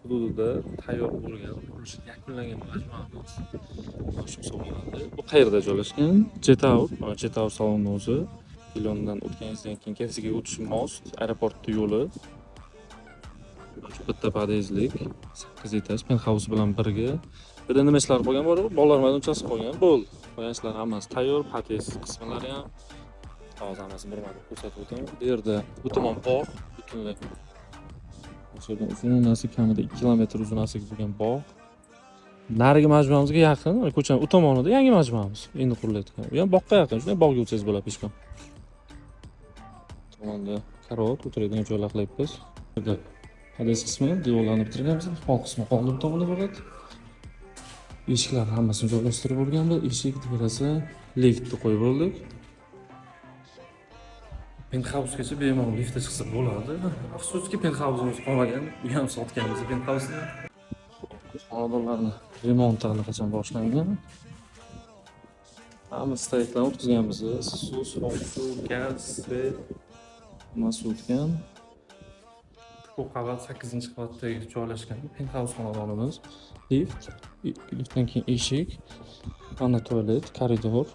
Hududida tayyor bo'lgan, qurilishi yakunlangan majmuamiz shu hisoblanadi. Bu qayerda joylashgan? J Tower, mana J Tower salonni o'zi. Filondan o'tganingizdan keyin KFCga o'tish most, aeroportni yo'li. Shu bitta podyezdlik, 8 etaj, penthouse bilan birga. Bu yerda nima ishlar qolgan bor? Bolalar maydonchasi qolgan, bo'ldi. Qolgan ishlar hammasi tayyor, podyezd qismlari ham. Hozir hammasini birma-bir ko'rsatib o'taman. Bu yerda bu tomon bog', butunlay. O'sha yerdan uzunasi kamida 2 kilometr uzunasiga bo'lgan bog'. Narigi majmuamizga yaqin, mana ko'chaning u tomonida yangi majmuamiz endi qurilayotgan. U ham boqqa yaqin, shunday bog'ga o'tsangiz bo'ladi пешком. Tomonda karavot, o'tiradigan joylar qilyapmiz. Bu yerda podyezd qismi, devorlarni bitirganmiz, pol qismi qoldi bu tomonda faqat. Eshiklar hammasini joylashtirib bo'lganmiz. Eshik, deraza, liftni qo'yib bo'ldik. Penthousegacha bemalol liftda chiqsa bo'ladi. Afsuski, penthouse'imiz qolmagan. U ham sotganmiz penthouse'ni. Xonadonlarni remonti allaqachon boshlangan. Hamma стояк larni o'tkazganmiz. Suv, sovuq suv, gaz, свет hammasi o'tgan. Ko'p qavat, 8-qavatda joylashgan penthouse xonadonimiz. Lift, liftdan keyin eshik, vanna tualet, koridor,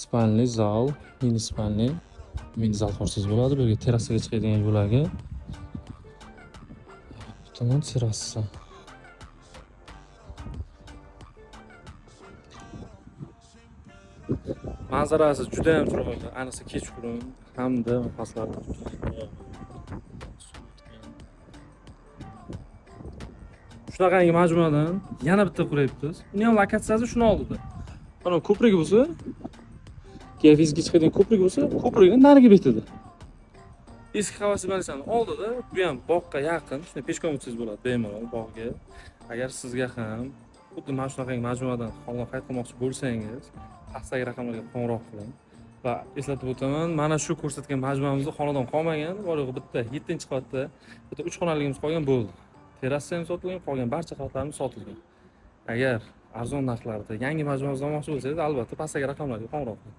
спальный zal, mini спальный, mini zal ko'rsangiz bo'ladi. Bu yerga terrasaga chiqadigan yo'lagi. Bu tomon terrasa. Manzarasi juda ham chiroyli, ayniqsa kechqurun hamda pastlarda. Shunaqangi majmuadan yana bitta quryapmiz. Uni ham lokatsiyasi shuni oldida. Mana ko'prik bo'lsa, KFCga chiqadigan ko'prik bo'lsa, ko'prikning narigi betida. Eski Havas больница ni oldida, bu ham boqqa yaqin, shunday пешком o'tsangiz bo'ladi bemalol bog'ga. Agar sizga ham xuddi mana shunaqangi majmuadan xonadon xarid qilmoqchi bo'lsangiz, pastdagi raqamlarga qo'ng'iroq qiling. Va eslatib o'taman, mana shu ko'rsatgan majmuamizda xonadon qolmagan, bor yo'g'i bitta 7-qavatda bitta 3 xonaligimiz qolgan, bo'ldi. Terrasa ham sotilgan, qolgan barcha qavatlarimiz sotilgan. Agar arzon narxlarda yangi majmuamizni olmoqchi bo'lsangiz, albatta pastdagi raqamlarga qo'ng'iroq qiling.